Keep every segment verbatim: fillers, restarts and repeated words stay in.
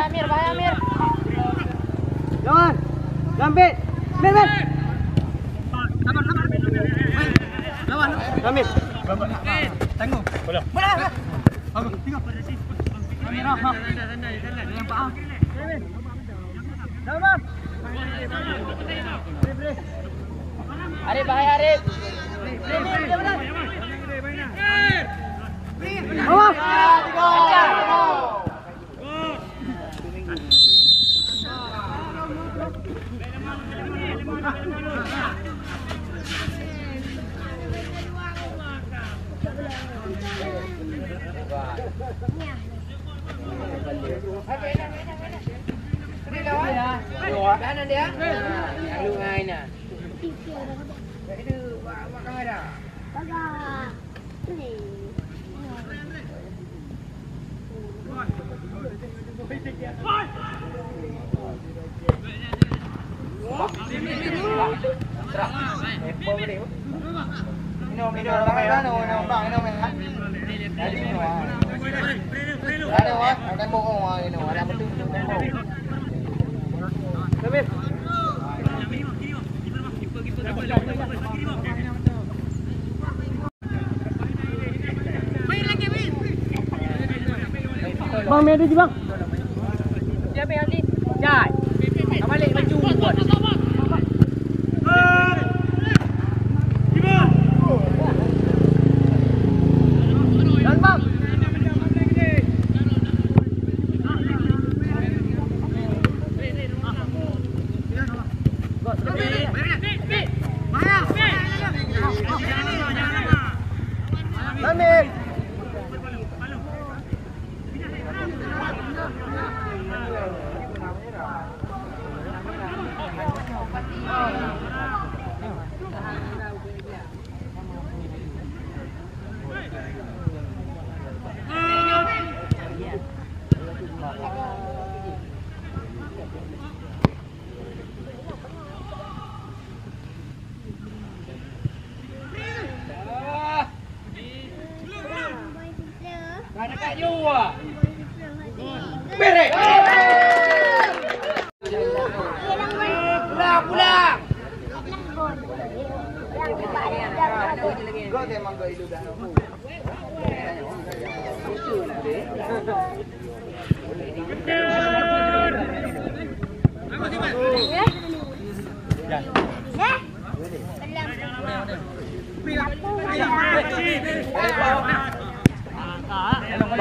Amir, bahaya, Amir. Lawan. Lawan, Pit. Pit, Pit. Lawan. Amir. Tanggung. Bola. Bola. Bagus. Tengok. Amir, ah. Yang Pak, ah. Arif, bahaya, Arif. Bang, mie ada je, Bang. Siapa yang ni? Jai. Abang Lik, maju.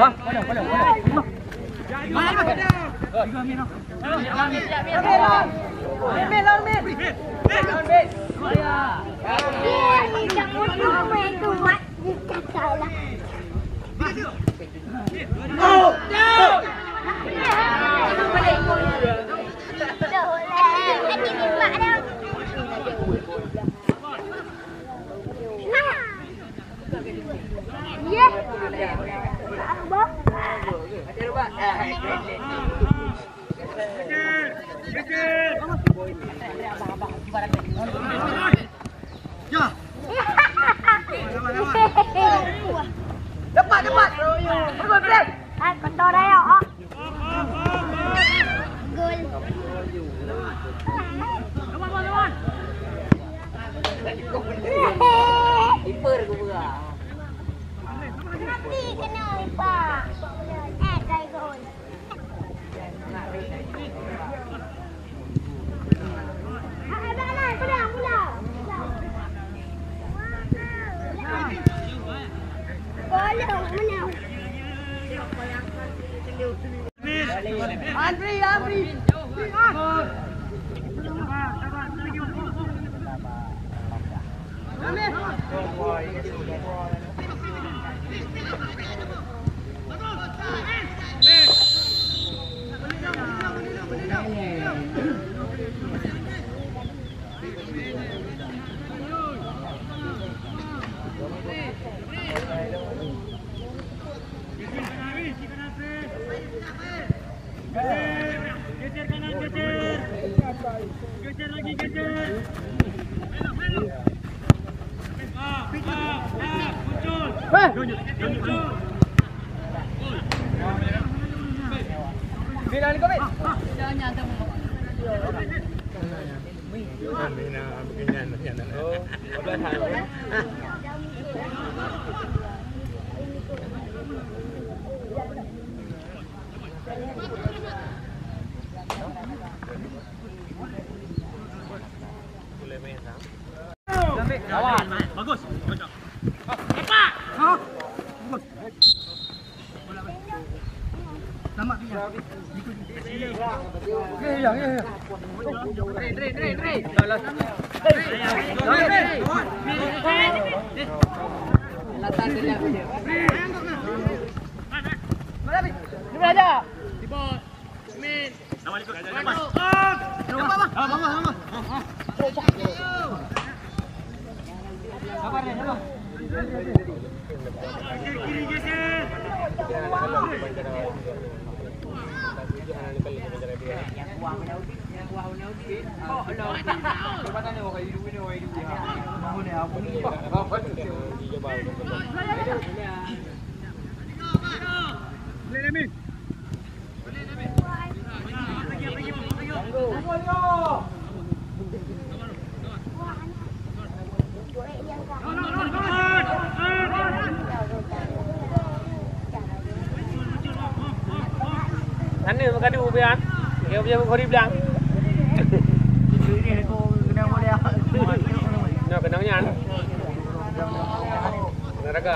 Bang. Pulang, pulang. Geser kanan, geser. Geser lagi, geser. Muncul. Muncul. Bagus. Nyan meukaru ubé nyan. Lagèe ubé nyan keu blang. Nyoe keunong nyan. Keunong raga.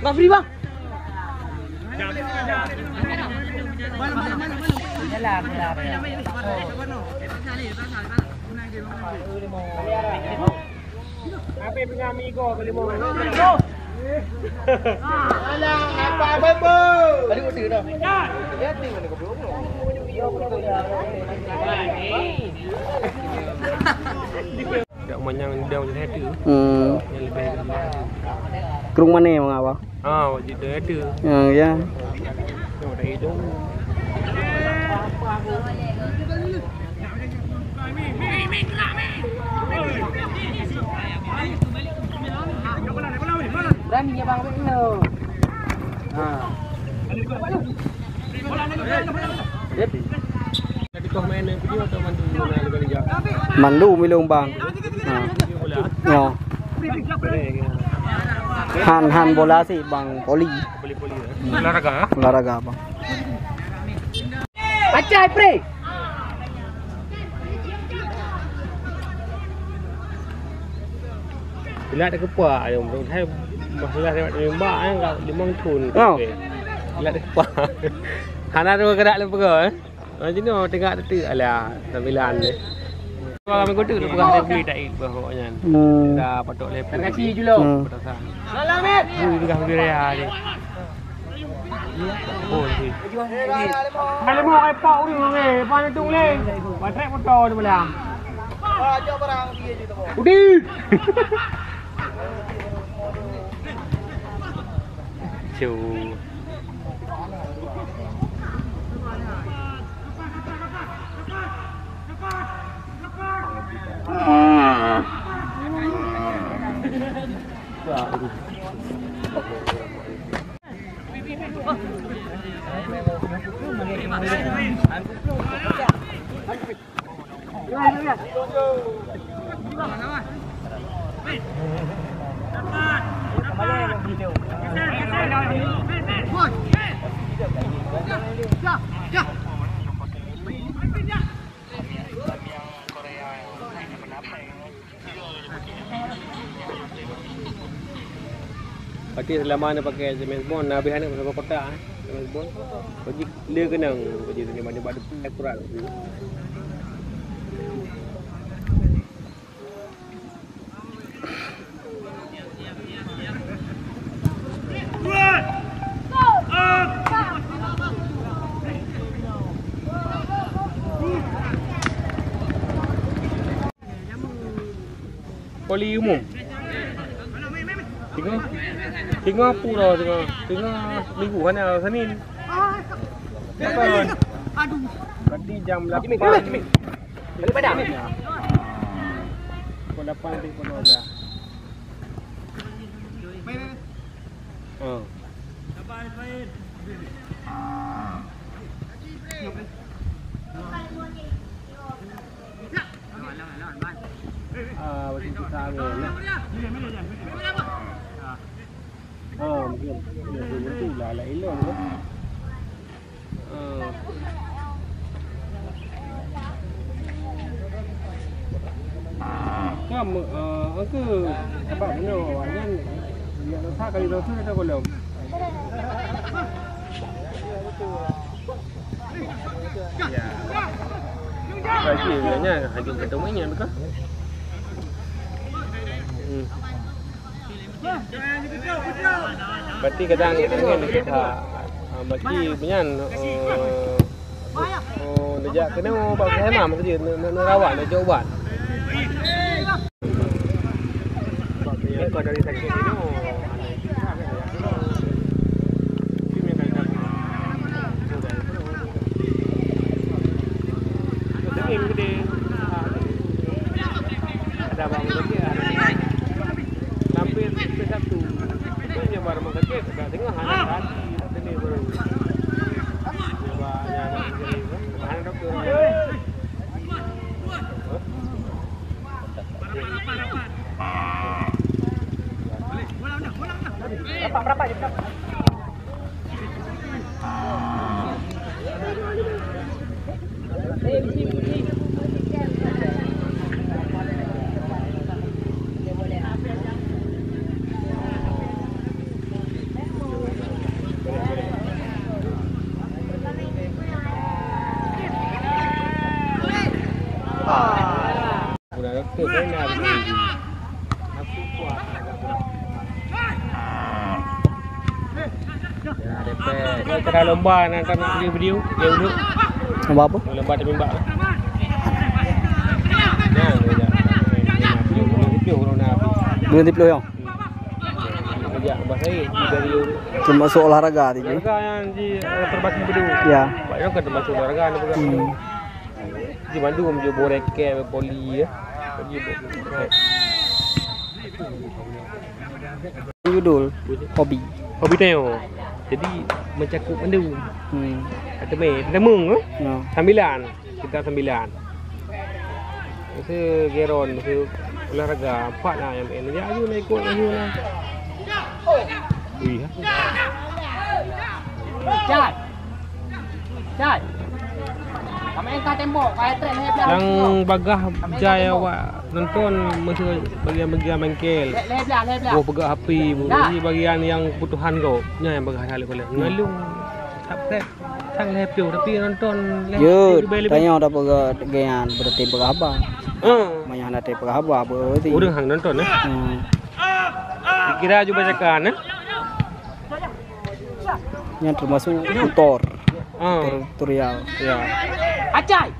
Bang Fri, bang. Alah, apa apa, Bu? Tadi udah dah. Lihat ni mana kau belum. Dak manyang lidang macam satu. Hmm. Yang lebih gembira. Kerung mana yang mengapa? Ah, wajib dah ada. Ya, ya. Tengok dah hidung. Berani ya, bang, bang. Ha. Jadi kau main video atau mandu? Mandu milong, bang. Ha. Ya. Han, han bola sih, Bang Poli. Poli-poli, ya. Olahraga, ya? Olahraga, Bang. Acai, pre. Bila ada kepa, ayam tu, hai, masalah lewat tembak, ayam kat limong thun. Oh. Bila ada kepa. Hana tu gerak lepas, eh. Ah, jinoe teuka teuk, alah, sambilan deh. Dua minggu tu, tu peugah dia beli tak ikut bawa nyan. Hmm. Dah patok level. Terima kasih, Julo. Hmm. Petasan. Salam, Mit. Tu peugah beli raya je. Oh, tu. Ada mau apa urang ni? Apa ni tu ni? Baterai motor ni malam. Udi. Cu. Berarti selama ni pakai James Bond, na habéh aneuk bersama kotak, eh, James Bond. Bagi le keunong, bagi tu ni banyak badu kurang. Poli umum. Singoh, singoh pura singoh. Singoh minggu hana Senin. Aduh. Berarti jam lapan. Balik padang. Pukul lapan sampai pukul dua belas. Oh. Ah, bagi kita angin. Ah, mungkin. Ya, betul lah, lah elok tu. Ah. Kan, ah, ke, sebab mana awak kan, ya, rasa kali rasa ada belum. Ya. Pasti nya hajung ketemu nya bukan? Hmm. Berarti kadang dengan kita, ah, bagi benyan, eh, oh, lejak kena bak saya mah mesti nak, nak, nak rawat, nak coba. Sebab dia kau dari sakit ni, no. Ada bang kerja, ada sampai Sabtu. Itu nyebar rumah sakit, tak dengar, hana hati, tak dengar baru. Nyebar, nyebar, nyebar, hana doktor. Budak doktor kan dah ada. Ya, depek. Kau kena lomba nak, nak video, video, dia dulu. Lomba apa? Lomba tembak. Nah, dia dah. Video, video, video, video, video. Belum tiplôh, ya? Kejap, lepas saya, di video. Termasuk olahraga tadi. Olahraga yang di, eh, terbaki berdua. Ya. Banyak kan termasuk olahraga, nak pegang. Hmm. Di bandum je borek ke, poli, ya. Poli, borek. Judul hobi. Hobi tengok. Jadi mencakup bandum. Hmm. Kata meh, kita mung, eh? Ya. Sambilan. Kita sambilan. Masa geron, masa olahraga, empat lah yang main. Ya, ayu nak ikut, ayu lah. Ui, ha? Cai. Cai. Kami engkah tembok, kau trek lhèe blah. Nyang bagah jai awak nonton meusti bagian-bagian bengkel. Lhèe, lhèe blah, lhèe blah. Boh peugah api, boh. Nah. Ini bagian nyang kebutuhan kau. Nyan nyang bagah hal kau leh. Ngalung. Subscribe. Sang lhèe ploh, tapi nonton lhèe Jeuet, ploh lebih-lebih. Tanyoe dah peugah dengan berarti peugah haba. Ah. Banyak hana teupeugah haba, berarti. Ureueng hang nonton, eh? Hmm. Dikira juga bacakan, eh? Yang termasuk tutor. Ah. Tutorial. Ya. Acai.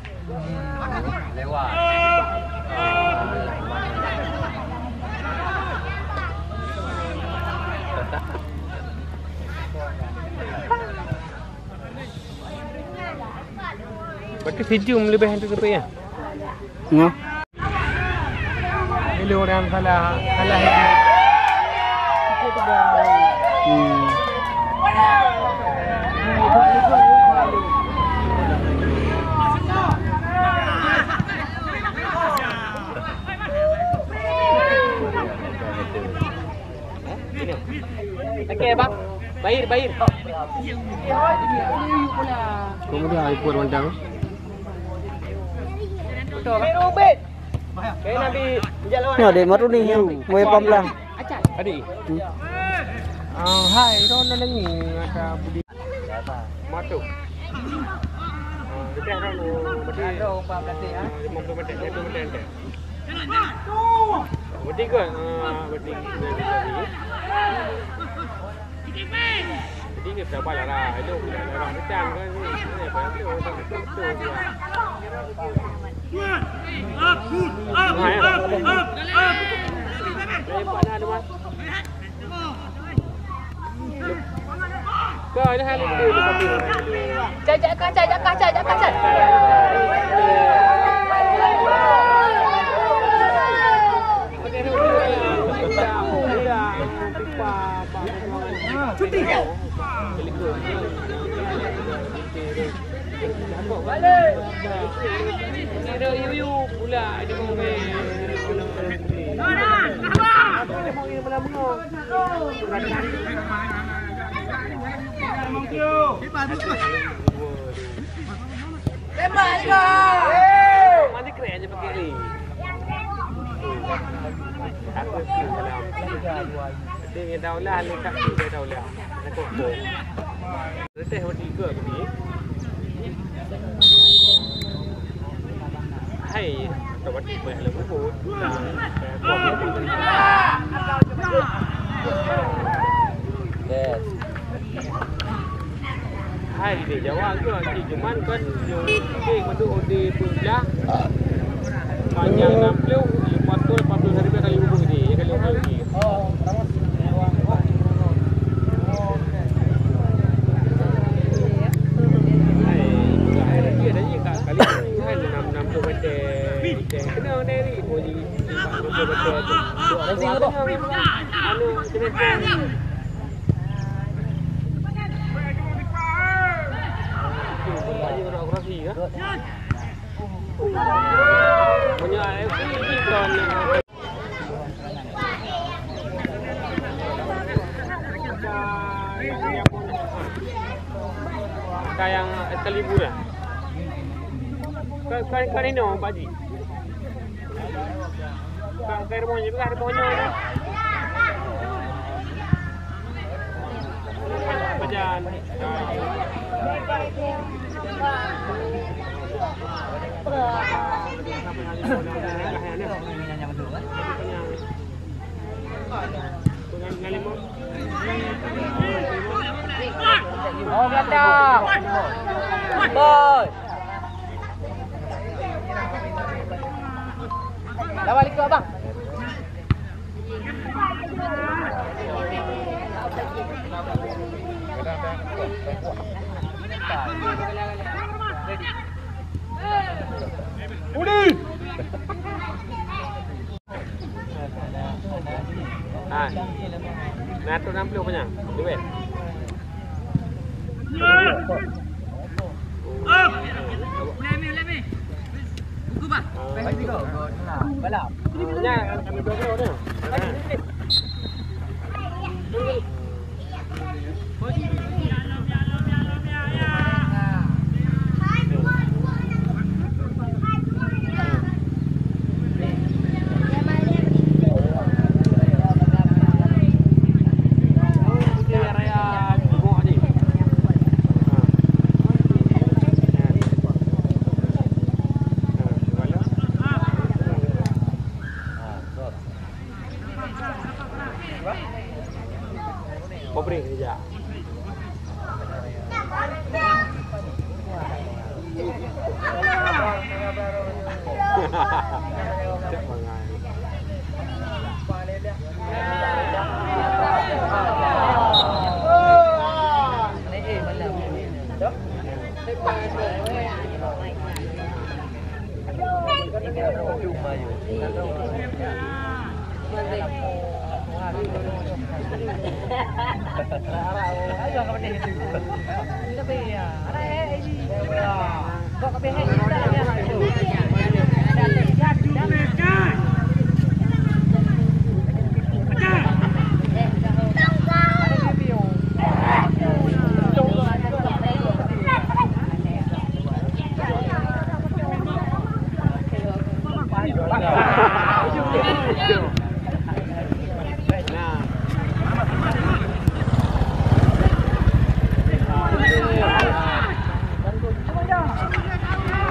Berarti sijum leubeh tu tepi ya? Ya. Bila orang salah, salah itu. Cukup pegang. Hmm. Okey, bang. Bayar, bayar. Kemudian iPhone mantang. Betul, bang. Ni ada Maruni, weh, pam lah. Adik. Hmm. Ah, hai, ron na lengi ada budi. Matu. Ah, dekat ron, berarti. Ada empat belas, ah. Ah, lima puluh meter, satu meter, meter. Bertiga, ah, bertiga. Bertiga sabar lah, elok lah, lah, macam kan ni. Ni apa yang tu? Betul, betul, betul. Up, up, up, up. Lepas dah ada, Mas. Cai, cai, cai, cai, cai. Cuti. Tembak, tembak. Mandi keren je pakai ni. Aku sih dalam. Dia daulah, ni tak dia daulah. Aku pun. Leteh bertiga tadi. Hai, tak bertiga lagi pun. Yes. Hai di Jawa ke, cik, cuman kan yang penting untuk ode pun lah. Panjang enam puluh, lima puluh, empat puluh hari kali ubu ni, ya kali ubu ni. Hai, hai, dia dah ni kat kali tu, hai, enam, enam puluh meter. Kena dari, oh, ni, enam puluh meter tu. Anu, kena. Ka nyang Excalibur, eh? Ka, ka, ka inoe, Pak Ji. Ka, ka rumoh nyoe, ka rumoh nyoe. Pajan. Oh, belakang. Bos. Dah balik ke abang. Udi. Ha. Enam ratus enam puluh peue nyan? Duit. Buku bah. Baik tiga. Balam. Nya kami dua kilo tu.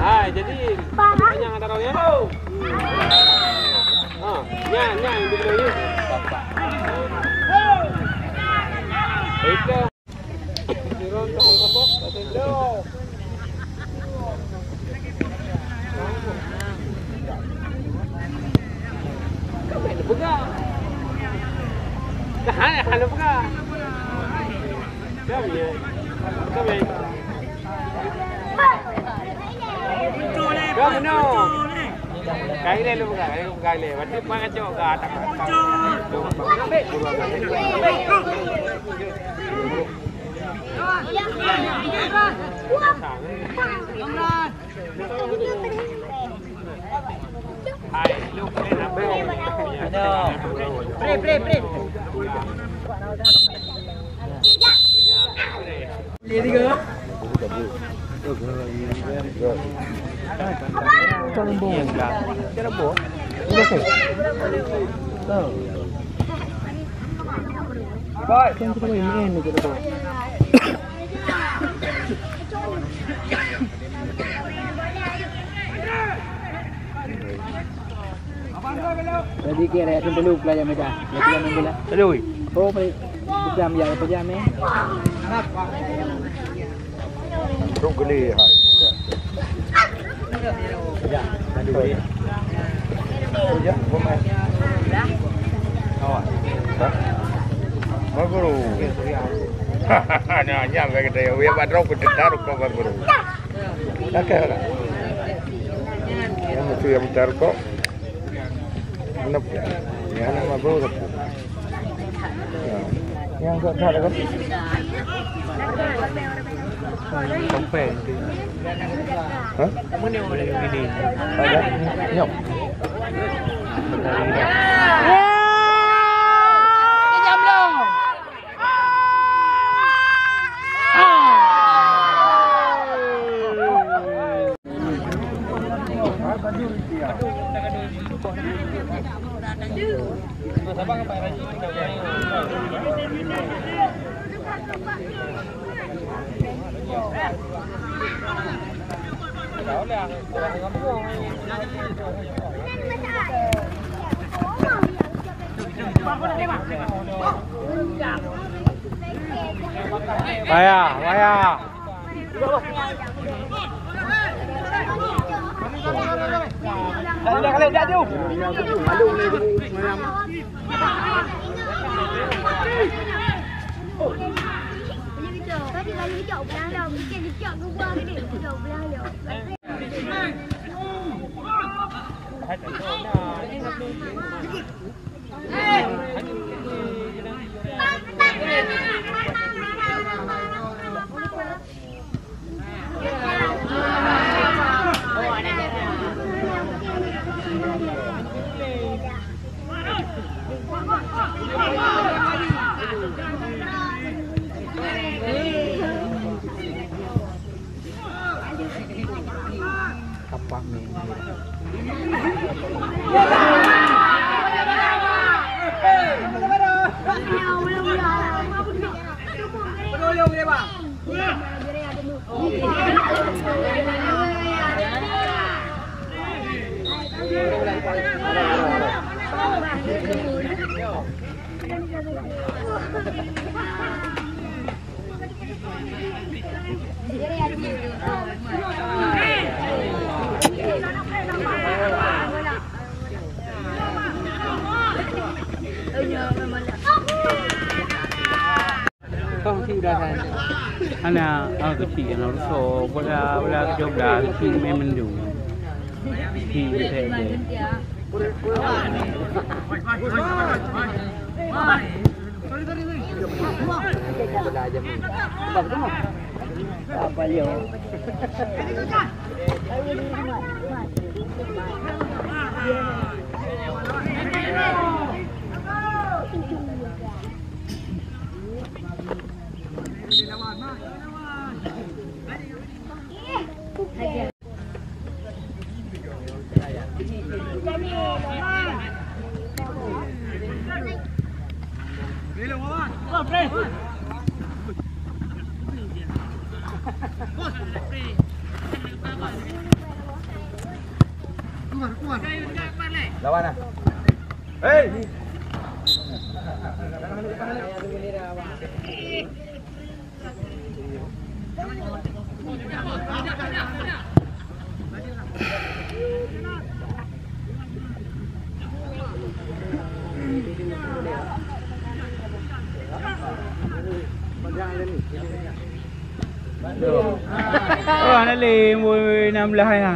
Hai, jadi, panjang ada ya? Ha, nyan, nyan, dulu ya. Itu. Hana peugah. Kami, kami. Kami no. Kai lé lu peugah, kai lé peugah lé. Berarti pangajok ka atak. Hai, lu kena apa? Aduh. Pre, pre, pre. Jadi kira yang dulu pelajar muda. Lagi yang muda. Aduh. Oh, baik. Bukan yang apa jam eh? Trok geli hai. Ya, aduh. Ya, pemain. Awak. Bagus. Nah, nyam saya kata ya, ya, Pak Trok, kita taruh ke bagus. Takkan lah. Yang mesti yang besar kok. Menep. Yang anak mabuk. Ya. Yang agak tak ada kan? Sampai. Hah? Ini. Ada? Nyok. Payah, payah. Kapak mi. Anak, ah, kecil, anak rusak. Bola, bola tujuh belas, kecil main mendung. Kecil, kecil, kecil. Lawan ah. Hei. Oh, hana lé, enam belas ya.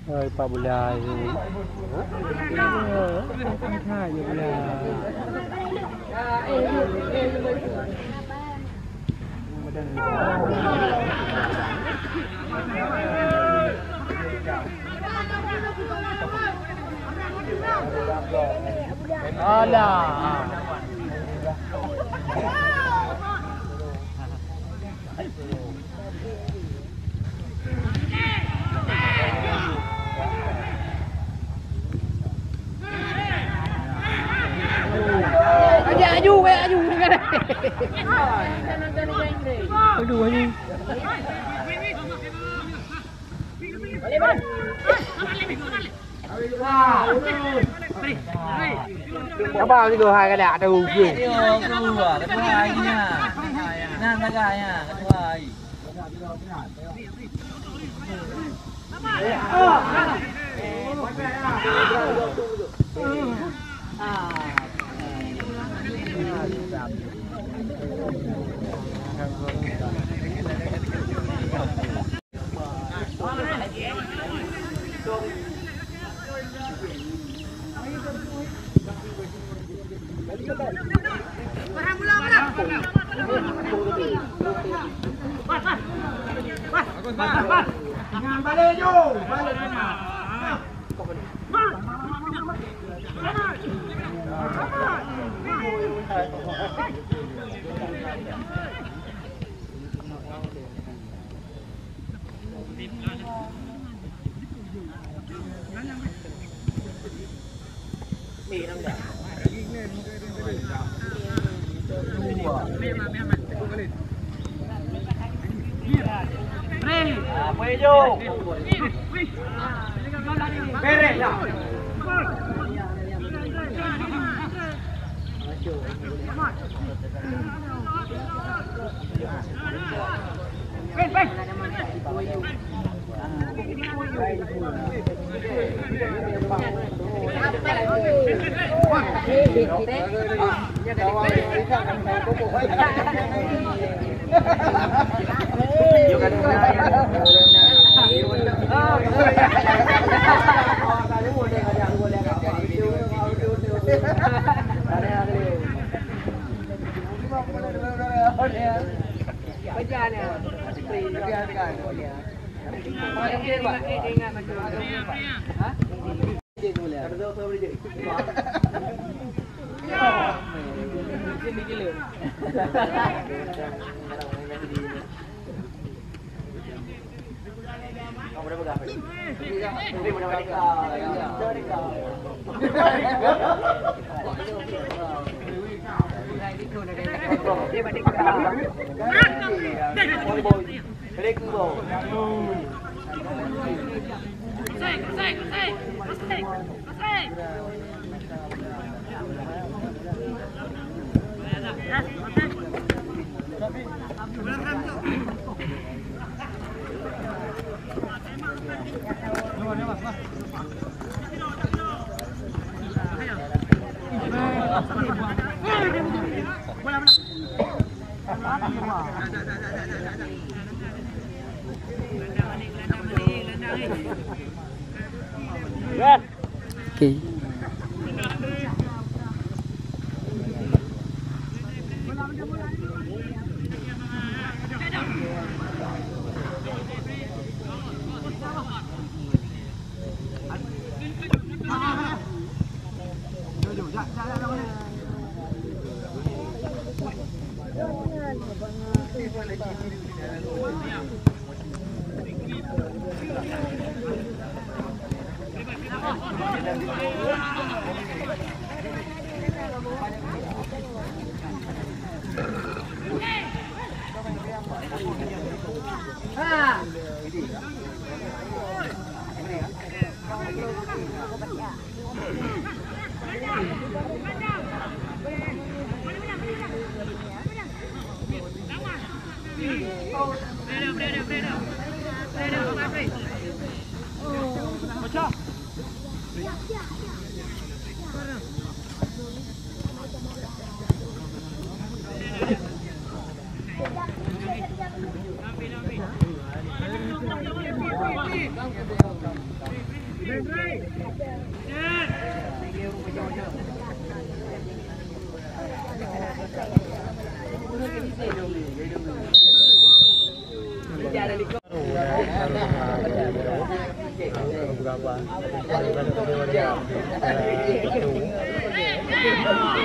Oi, Pak Bulai. Hai, Bulai. Alah. Aju, aju, aju. Aduh, aduh. Apa juga hai kada ada ujian. Ketua, ketua hai nya. Nah, naga nya, ketua hai. Oke.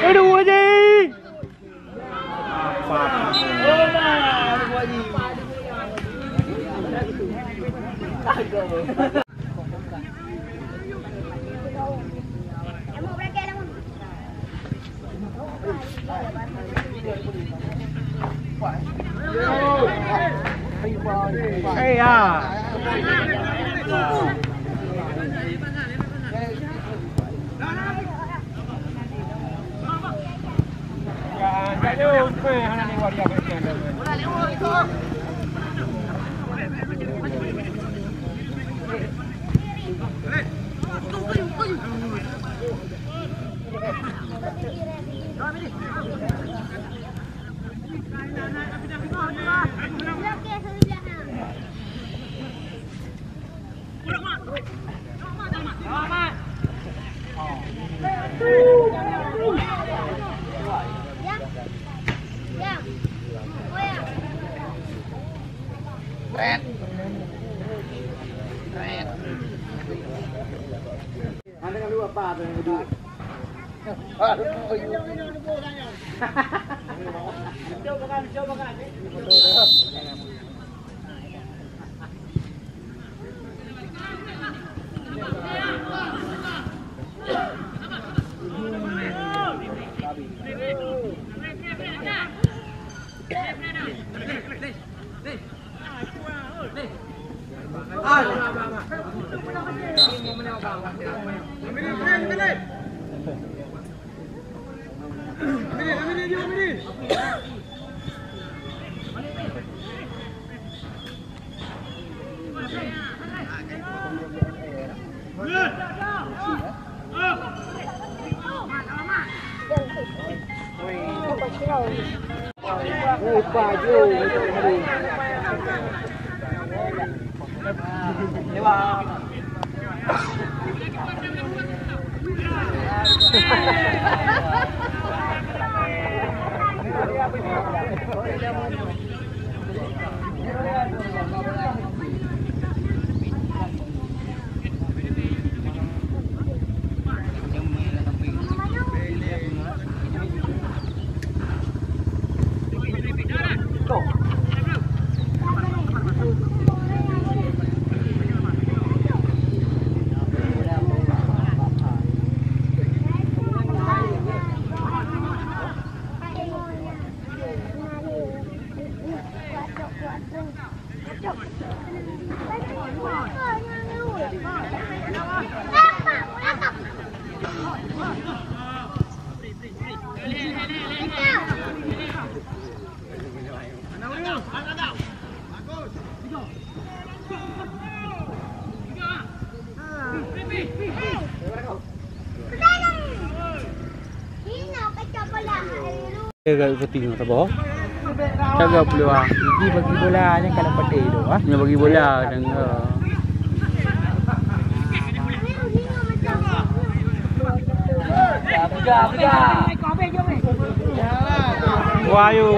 Aduh, anjing! Eh, ya. Dia kat syuting saboh. Jaga peluang. Ini bagi bola ni kalau petik tu, ah. Dia bagi bola dan, uh, Wahyu.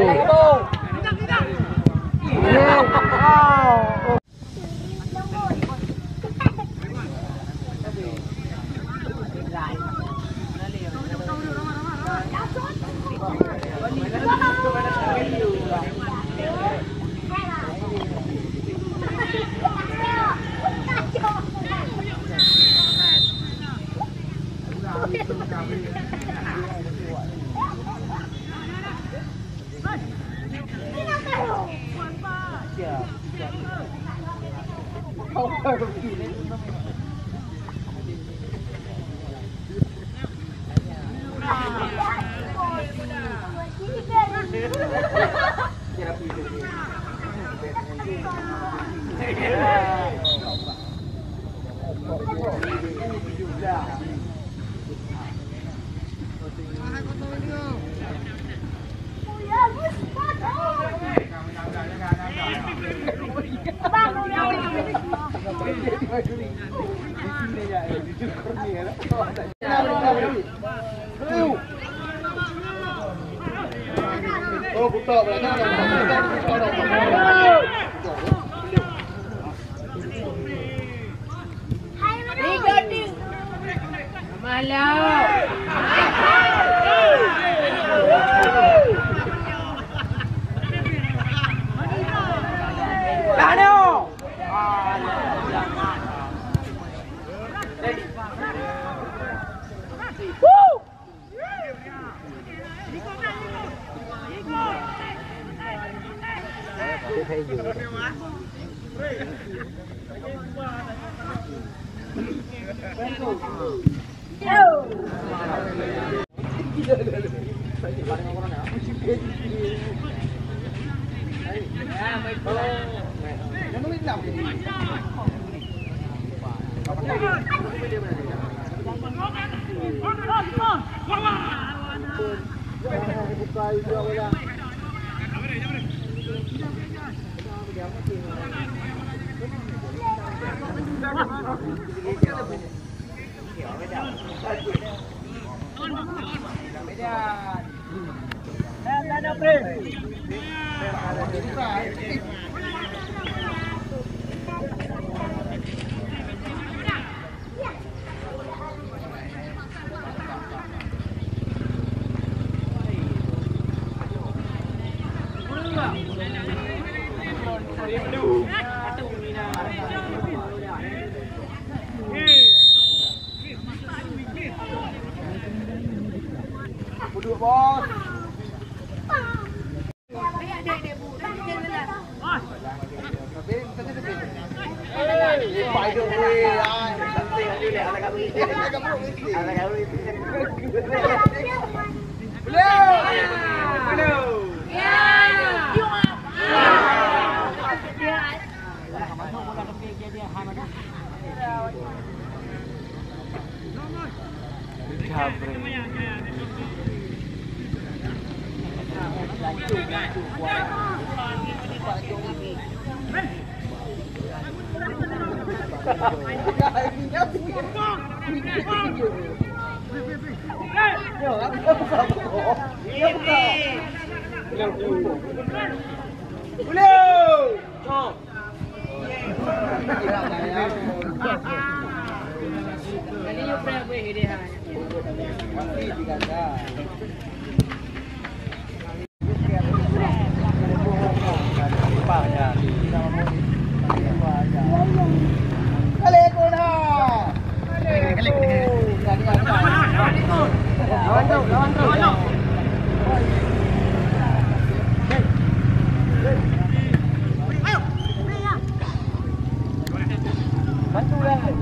Lagon.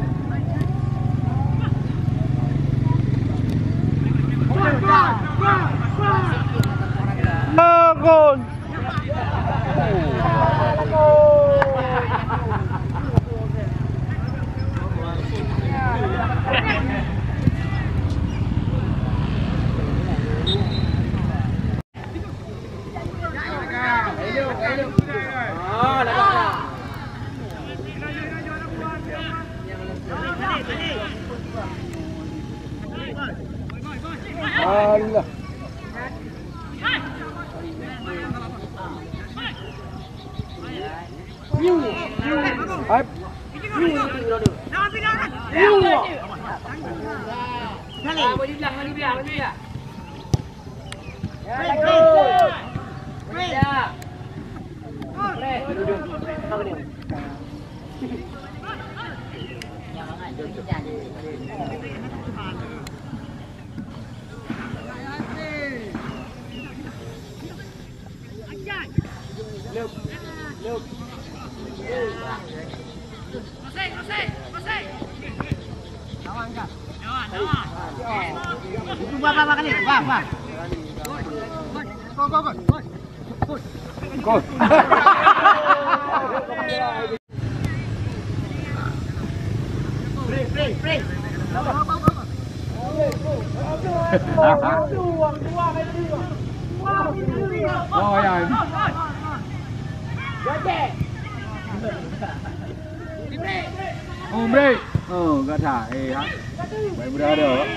Allah. Hai. Gol. Oh, ya. Oh, break. Oh, gata. Eh, ha. Baik, berada.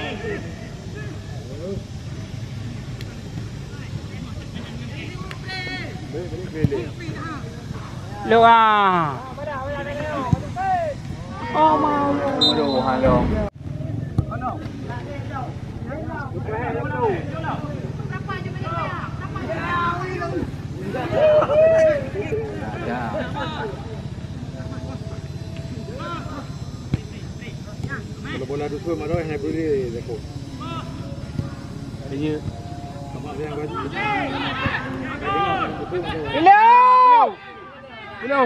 Lewat. Oh, mau. Aduh, halo. Ada. Kalau bola dusun, mana yang boleh, Zeko? Iya. Hello! Hello!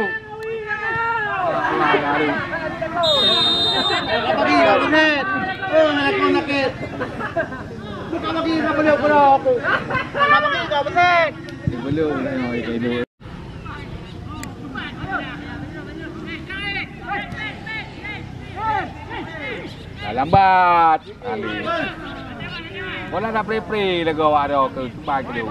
Buka bagi kau beset. Oh, nak kau nak ke. Buka bagi kau belum, belum. Buka bagi kau beset. Belum, belum, belum. Dah lambat. Ali. Bola dah pre-pre lagu awak dah ke tempat tu.